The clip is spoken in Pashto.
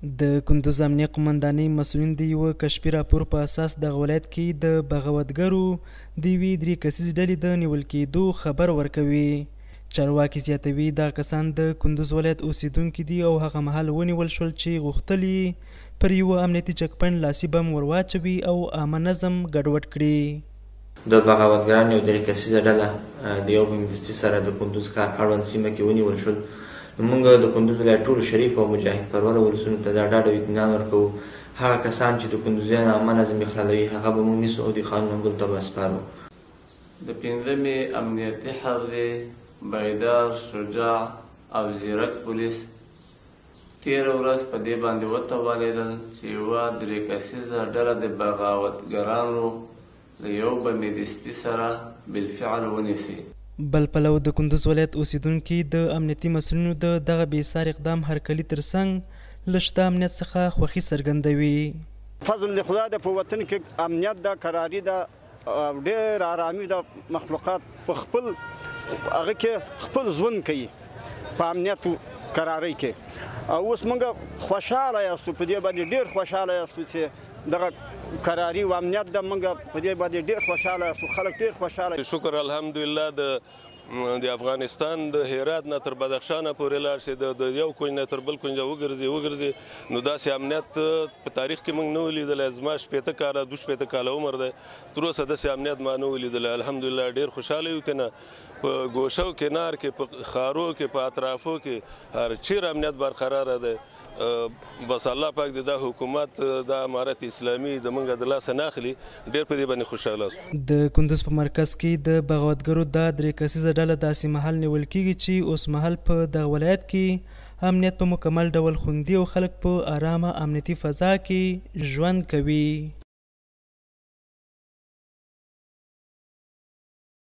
د کندوز امنیه قومندانۍ مسؤلین د یوه کشفي راپور په اساس دغه ولایت کې د بغاوتګرو د یوې درې کسیزې ډلې د نیول کېدو خبر ورکوي. چارواکي زیاتوي، دغه کسان د کندوز ولایت اوسېدونکي دي او هغه مهال ونیول شول چې غوښتل یې پر یوه امنیتي چک پواینټ لاسي بم ور واچوي او عامه نظم ګډوډ کړي. د بغاوتګرانو یو درې کسیزه ډله د یو بم دستي سره د کندوز ښار اړوند سیمه کې ونیول شول. نو موږ د کندوز ولایت ټولو شریفو او مجاهد پروره ولسونو ته دا ډاډ او اطمینان ورکوو، هغه کسان چې د کندوزیانو عامه نظم اخلالوي هغه به موږ نیسو او د قانون منګولو ته به سپارو. د پنځمې امنیتي حوزې بیدار، شجاع او ځیرک پولیس تېره ورځ په دې باندې وتوانېدل چې یوه درې کسیزه ډله د بغاوتګرانو له یو بمي دستي سره بالفعل ونیسي. بل پلو د کندوز ولایت اوسېدونکي د امنیتي مسؤلینو د دغه بې ساري اقدام هرکلي ترڅنګ له شته امنیت څخه خوښي څرګندوي. فضل د خدای ده په وطن کې امنیت ده، کراري ده او ډېره ارامي ده، مخلوقات په خپل هغه کې خپل ژوند کوي په امنیت او کرارۍ کې، او اوس موږ خوشحاله یاستو په دې باندې ډېر خوشحاله یاستو چې دغه کراري او امنیت ده، موږ په دې باندې ډېر خوشحاله یاستو، خلک ډېر خوشحاله. شکر الحمدلله د افغانستان د هرات نه تر بدخشانه پورې لاړ شي، د یو کونج نه تر بل کونجه وګرځي وګرځي، نو داسې امنیت په تاریخ کې موږ نه و لیدلی. زما 60 کاله 62 کاله عمر دی، تر اوسه داسې امنیت ما نه و لیدلی. الحمدلله ډېر خوشحاله یو تېنه په ګوشو کې نار کې، په ښارو کې، په اطرافو کې هر چېرې امنیت برقراره دی. بس الله پاک دې دا حکومت، دا امارت اسلامي د موږ د لاسه نه اخلي، ډېر په دې باندې خوشحاله شو. د کندوز په مرکز کې د بغاوتګرو دا درې کسیزه ډله داسې مهال نیول کېږي چې اوسمهال په دغه ولایت کې امنیت په مکمل ډول خوندي او خلک په ارامه امنیتي فضا کې ژوند کوي.